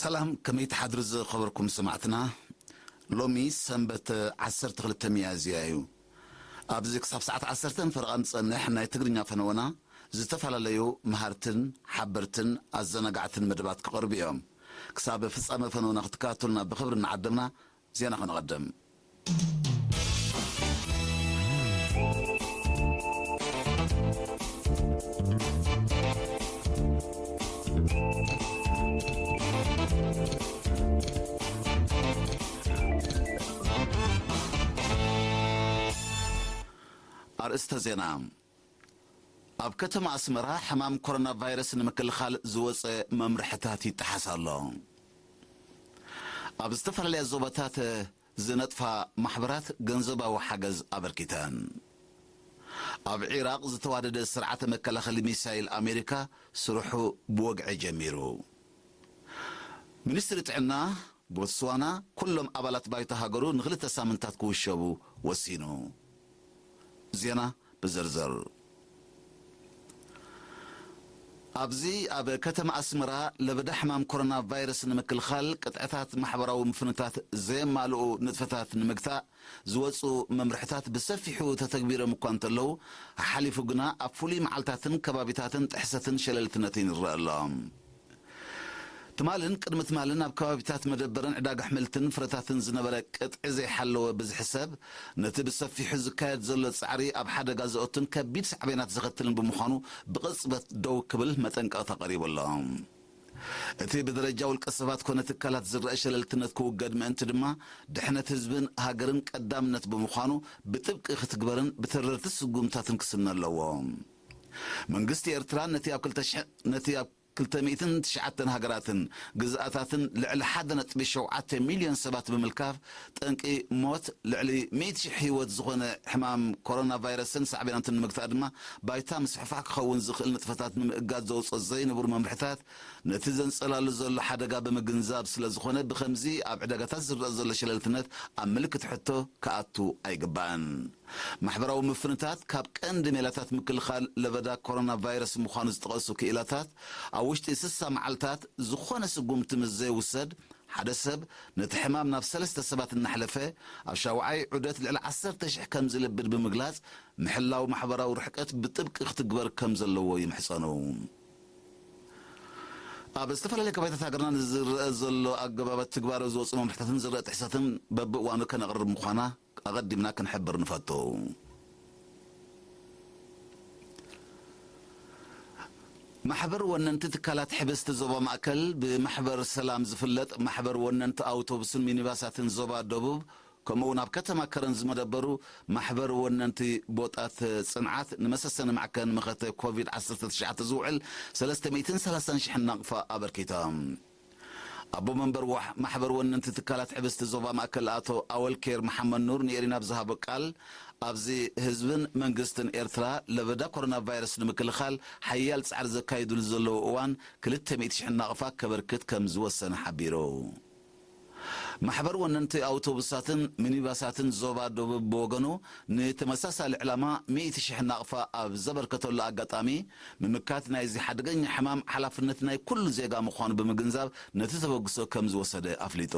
ሰላም፣ ከመይ ትሓድሩ ዝኸበርኩም ሰማዕትና? ሎሚ ሰንበት ዓሰርተ ክልተ ሚያዝያ እዩ። ኣብዚ ክሳብ ሰዓት ዓሰርተ ፈረቓ ንጸንሕ ናይ ትግርኛ ፈነወና ዝተፈላለዩ መሃርትን ሓበርትን ኣዘናጋዕትን መደባት ክቐርቡ እዮም። ክሳብ ፍጻመ ፈነወና ክትከታተሉና ብኽብሪ እናዓደምና ዜና ከነቐድም። ኣርእስተ ዜና። ኣብ ከተማ ኣስመራ ሕማም ኮሮና ቫይረስ ንምክልኻል ዝወፀ መምርሕታት ይጠሓስ ኣሎ። ኣብ ዝተፈላለያ ዞባታት ዝነጥፋ ማሕበራት ገንዘባዊ ሓገዝ ኣበርኪተን። ኣብ ዒራቕ ዝተዋደደ ስርዓተ መከላኸሊ ሚሳይል ኣሜሪካ ስርሑ ብወግዒ ጀሚሩ። ሚኒስትሪ ጥዕና ቦትስዋና ኩሎም ኣባላት ባይቶ ሃገሩ ንኽልተ ሳምንታት ክውሸቡ ወሲኑ። ዜና ብዝርዝር። ኣብዚ ኣብ ከተማ ኣስመራ ለበዳ ሕማም ኮሮና ቫይረስ ንምክልኻል ቅጥዕታት ማሕበራዊ ምፍንታት ዘየማልኡ ንጥፈታት ንምግታእ ዝወፁ መምርሕታት ብሰፊሑ ተተግቢሮም እኳ እንተለዉ፣ ሓሓሊፉ ግና ኣብ ፍሉይ መዓልታትን ከባቢታትን ጥሕሰትን ሸለልትነትን ይረአ ኣሎ። ትማልን ቅድሚ ትማልን ኣብ ከባቢታት መደበርን ዕዳጋ ኣሕምልትን ፍረታትን ዝነበረ ቅጥዒ ዘይሓለወ ብዝሒ ሰብ፣ ነቲ ብሰፊሑ ዝካየድ ዘሎ ጻዕሪ ኣብ ሓደጋ ዘእቱን ከቢድ ሳዕቤናት ዘኸትልን ብምዃኑ፣ ብቕጽበት ደው ክብል መጠንቀቕታ ቀሪቡ ኣሎ። እቲ ብደረጃ ውልቀ ሰባት ኮነ ትካላት ዝረአ ሸለልትነት ክውገድ ምእንቲ ድማ፣ ድሕነት ህዝብን ሃገርን ቀዳምነት ብምዃኑ፣ ብጥብቂ ክትግበርን ብተረርቲ ስጉምታትን ክስነ ኣለዎ። መንግስቲ ኤርትራ ነቲ ኣብ ክልተ ሽሕ፣ ነቲ ኣብ ክልተ ሚእትን ትሽዓተን ሃገራትን ግዝኣታትን ልዕሊ ሓደ ነጥቢ ሸውዓተ ሚልዮን ሰባት ብምልካፍ፣ ጠንቂ ሞት ልዕሊ ሚእቲ ሽሕ ህይወት ዝኾነ ሕማም ኮሮና ቫይረስን ሳዕቤናቱን ንምግታእ ድማ፣ ባይታ ምስሕፋሕ ክኸውን ዝኽእል ንጥፈታት ንምእጋድ ዘውፅኦ ዘይንቡር መምርሕታት፣ ነቲ ዘንጸላሉ ዘሎ ሓደጋ ብምግንዛብ ስለ ዝኾነ፣ ብኸምዚ ኣብ ዕዳጋታት ዝረአ ዘሎ ሸለልትነት ኣብ ምልክት ሕቶ ክኣቱ ኣይግባእን። ማሕበራዊ ምፍንታት ካብ ቀንዲ ሜላታት ምክልኻል ለበዳ ኮሮና ቫይረስ ምዃኑ ዝጠቐሱ ክኢላታት፣ ኣብ ውሽጢ ስሳ መዓልታት ዝኾነ ስጉምቲ ምስ ዘይውሰድ፣ ሓደ ሰብ ነቲ ሕማም ናብ ሰለስተ ሰባት እናሕለፈ፣ ኣብ ሻውዓይ ዑደት ልዕሊ ዓሰርተ ሽሕ ከም ዝልብድ ብምግላጽ፣ ምሕላው ማሕበራዊ ርሕቀት ብጥብቂ ክትግበር ከም ዘለዎ ይምሕጸኑ። ኣብ ዝተፈላለዩ ከባቢታት ሃገርና ንዝረአ ዘሎ ኣገባባት ትግባረ ዝወፁ መምርሕታትን ዝረአ ጥሕሰትን በብእዋኑ ከነቕርብ ምዃና ኣቐዲምና ክንሕብር ንፈቱ። ማሕበር ወነንቲ ትካላት ሕብስቲ ዞባ ማእከል፣ ብማሕበር ሰላም ዝፍለጥ ማሕበር ወነንቲ ኣውቶቡስን ሚኒባሳትን ዞባ ደቡብ፣ ከምኡ እውን ኣብ ከተማ ከረን ዝመደበሩ ማሕበር ወነንቲ ቦጣት ጽንዓት፣ ንመሰሰኒ ማዕከን መኸተ ኮቪድ ዓሰርተ ትሽዓተ ዝውዕል ሰለስተ ሚእትን ሰላሳን ሽሕ ናቕፋ ኣበርኪቶም። ኣቦ መንበር ዋሕ-፣ ማሕበር ወነንቲ ትካላት ሕብስቲ ዞባ ማእከል ኣቶ ኣወልኬር መሓመድ ኑር ንኤሪና ብዝሃቦ ቃል፣ ኣብዚ ህዝብን መንግስትን ኤርትራ ለበዳ ኮሮና ቫይረስ ንምክልኻል ሓያል ጻዕሪ ዘካይዱሉ ዘለዉ እዋን፣ ክልተ ሚእቲ ሽሕ ናቕፋ ከበርክት ከም ዝወሰነ ሓቢሩ። ማሕበር ወነንቲ ኣውቶቡሳትን ሚኒባሳትን ዞባ ደቡብ ብወገኑ፣ ንተመሳሳሊ ዕላማ ሚእቲ ሽሕ ናቕፋ ኣብ ዘበርከተሉ ኣጋጣሚ፣ ምምካት ናይዚ ሓደገኛ ሕማም ሓላፍነት ናይ ኩሉ ዜጋ ምዃኑ ብምግንዛብ፣ ነቲ ተበግሶ ከም ዝወሰደ ኣፍሊጡ።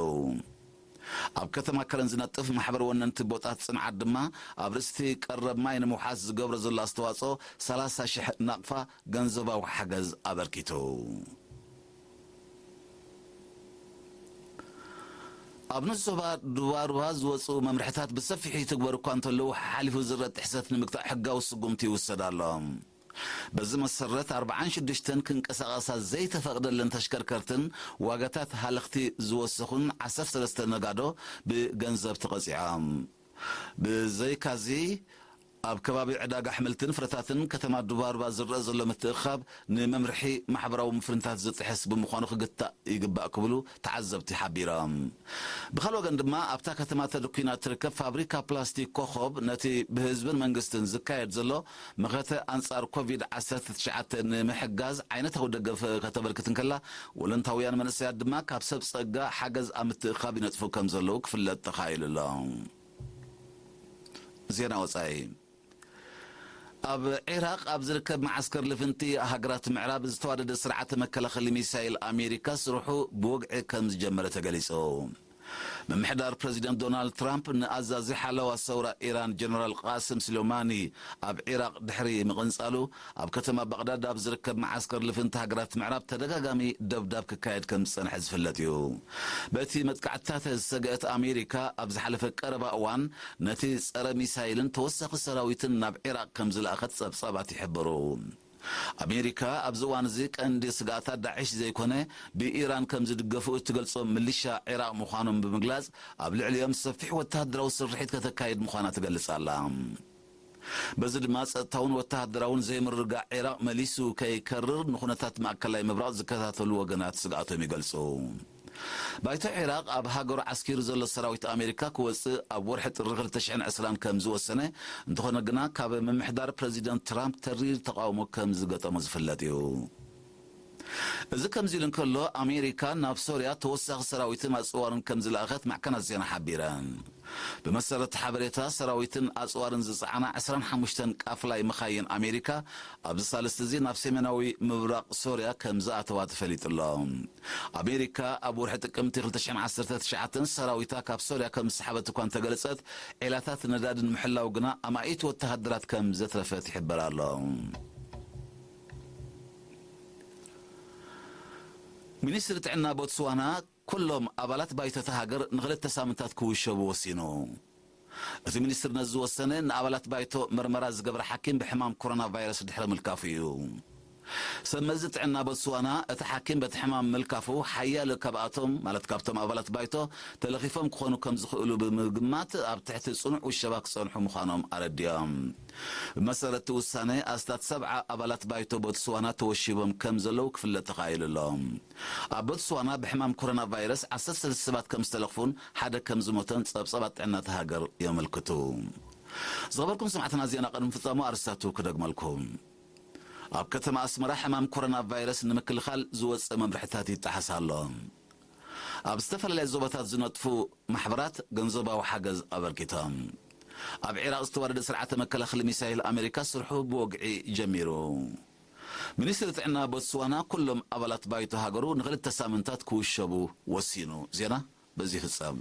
ኣብ ከተማ ከረን ዝነጥፍ ማሕበር ወነንቲ ቦጣት ጽንዓት ድማ፣ ኣብ ርእስቲ ቀረብ ማይ ንምውሓስ ዝገብሮ ዘሎ ኣስተዋጽኦ፣ ሰላሳ ሽሕ ናቕፋ ገንዘባዊ ሓገዝ ኣበርኪቱ። ኣብ ንስ ዞባ ዱባሩባ ዝወፁ መምርሕታት ብሰፊሑ ይትግበሩ እኳ እንተለዉ፣ ሓሓሊፉ ዝረአ ጥሕሰት ንምግታእ ሕጋዊ ስጉምቲ ይውሰድ ኣሎ። በዚ መሰረት፣ ኣርብዓን ሽዱሽተን ክንቀሳቐሳ ዘይተፈቕደለን ተሽከርከርትን ዋጋታት ሃለኽቲ ዝወሰኹን ዓሰርተ ሰለስተ ነጋዶ ብገንዘብ ተቐፂዖም። ብዘይካዚ፣ ኣብ ከባቢ ዕዳጋ ኣሕምልትን ፍረታትን ከተማ ዱባርባ ዝረአ ዘሎ ምትእኻብ ንመምርሒ ማሕበራዊ ምፍንታት ዝጥሕስ ብምዃኑ ክግታእ ይግባእ ክብሉ ተዓዘብቲ ሓቢሮም። ብኻልእ ወገን ድማ ኣብታ ከተማ ተደኲና እትርከብ ፋብሪካ ፕላስቲክ ኮኾብ ነቲ ብህዝብን መንግስትን ዝካየድ ዘሎ መኸተ ኣንጻር ኮቪድ ዓሰርተ ትሽዓተ ንምሕጋዝ ዓይነታዊ ደገፍ ከተበርክት እንከላ፣ ወለንታውያን መንእሰያት ድማ ካብ ሰብ ጸጋ ሓገዝ ኣብ ምትእኻብ ይነጥፉ ከም ዘለዉ ክፍለጥ ተኻኢሉ ኣሎ። ዜና ወጻኢ። ኣብ ዒራቕ ኣብ ዝርከብ መዓስከር ልፍንቲ ሃገራት ምዕራብ ዝተዋደደ ስርዓተ መከላኸሊ ሚሳይል ኣሜሪካ ስርሑ ብወግዒ ከም ዝጀመረ ተገሊጹ። ምምሕዳር ፕረዚደንት ዶናልድ ትራምፕ ንኣዛዚ ሓለዋ ሰውራ ኢራን ጀነራል ቃስም ስሌማኒ ኣብ ዒራቕ ድሕሪ ምቕንጻሉ፣ ኣብ ከተማ ባቕዳድ ኣብ ዝርከብ መዓስከር ልፍንቲ ሃገራት ምዕራብ ተደጋጋሚ ደብዳብ ክካየድ ከም ዝጸንሐ ዝፍለጥ እዩ። በቲ መጥቃዕትታት ዝሰግአት ኣሜሪካ፣ ኣብ ዝሓለፈ ቀረባ እዋን ነቲ ጸረ ሚሳይልን ተወሳኺ ሰራዊትን ናብ ዒራቕ ከም ዝለኣኸት ጸብጻባት ይሕብሩ። ኣሜሪካ ኣብዚ እዋን እዚ ቀንዲ ስግኣታ ዳዕሽ ዘይኮነ፣ ብኢራን ከም ዝድገፉ እትገልጾም ምሊሻ ዒራቕ ምዃኖም ብምግላጽ፣ ኣብ ልዕሊኦም ሰፊሕ ወተሃደራዊ ስርሒት ከተካይድ ምዃና ትገልጽ ኣላ። በዚ ድማ ጸጥታውን ወተሃደራውን ዘይምርግጋእ ዒራቕ መሊሱ ከይከርር ንኹነታት ማእከላይ ምብራቕ ዝከታተሉ ወገናት ስግኣቶም ይገልጹ። ባይቶ ዒራቕ ኣብ ሃገሩ ዓስኪሩ ዘሎ ሰራዊት ኣሜሪካ ክወጽእ ኣብ ወርሒ ጥሪ ክልተ ሽሕን ዕስራን ከም ዝወሰነ፣ እንተኾነ ግና ካብ ምምሕዳር ፕረዚደንት ትራምፕ ተሪር ተቓውሞ ከም ዝገጠሞ ዝፍለጥ እዩ። እዚ ከምዚ ኢሉ እንከሎ፣ ኣሜሪካ ናብ ሶርያ ተወሳኺ ሰራዊትን ኣጽዋርን ከም ዝለኣኸት ማዕከናት ዜና ሓቢረን። ብመሰረት ሓበሬታ፣ ሰራዊትን ኣጽዋርን ዝጸዓና ዕስራን ሓሙሽተን ቃፍላይ መኻይን ኣሜሪካ ኣብዚ ሳልስቲ እዚ ናብ ሰሜናዊ ምብራቕ ሶርያ ከም ዝኣተዋ ተፈሊጡ ኣሎ። ኣሜሪካ ኣብ ወርሒ ጥቅምቲ ክልተ ሽሕን ዓሰርተ ትሽዓተን ሰራዊታ ካብ ሶርያ ከም ዝሰሓበት እኳ እንተገለጸት፣ ዒላታት ነዳዲ ንምሕላው ግና ኣማኢት ወተሃደራት ከም ዘትረፈት ይሕበር ኣሎ። ሚኒስትሪ ጥዕና ቦትስዋና ኩሎም ኣባላት ባይቶ እታ ሃገር ንኽልተ ሳምንታት ክውሸቡ ወሲኑ። እቲ ሚኒስትር ነዚ ዝወሰነ ንኣባላት ባይቶ መርመራ ዝገብረ ሓኪም ብሕማም ኮሮና ቫይረስ ድሕሪ ምልካፉ እዩ። ሰብ መዚ ጥዕና ቦትስዋና እቲ ሓኪም በቲ ሕማም ምልካፉ ሓያለ ካብኣቶም፣ ማለት ካብቶም ኣባላት ባይቶ ተለኺፎም ክኾኑ ከም ዝኽእሉ ብምግማት ኣብ ትሕቲ ጽኑዕ ውሸባ ክጸንሑ ምዃኖም ኣረዲኦም። ብመሰረት እቲ ውሳነ ኣስታት ሰብዓ ኣባላት ባይቶ ቦትስዋና ተወሺቦም ከም ዘለዉ ክፍለጥ ተኻኢሉ ኣሎ። ኣብ ቦትስዋና ብሕማም ኮሮና ቫይረስ ዓሰርተ ሰለስተ ሰባት ከም ዝተለኽፉን ሓደ ከም ዝሞተን ጸብጻባት ጥዕና እታ ሃገር የመልክቱ። ዝኸበርኩም ሰማዕትና፣ ዜና ቅድሚ ፍጻሙ ኣርስታቱ ክደግመልኩም። ኣብ ከተማ ኣስመራ ሕማም ኮሮና ቫይረስ ንምክልኻል ዝወጸ መምርሕታት ይጠሓስ ኣሎ። ኣብ ዝተፈላለያ ዞባታት ዝነጥፉ ማሕበራት ገንዘባዊ ሓገዝ ኣበርኪቶም። ኣብ ዒራቕ ዝተዋደደ ስርዓተ መከላኸሊ ሚሳይል ኣሜሪካ ስርሑ ብወግዒ ጀሚሩ። ሚኒስትሪ ጥዕና ቦትስዋና ኩሎም ኣባላት ባይቶ ሃገሩ ንኽልተ ሳምንታት ክውሸቡ ወሲኑ። ዜና በዚ ይፍጸም።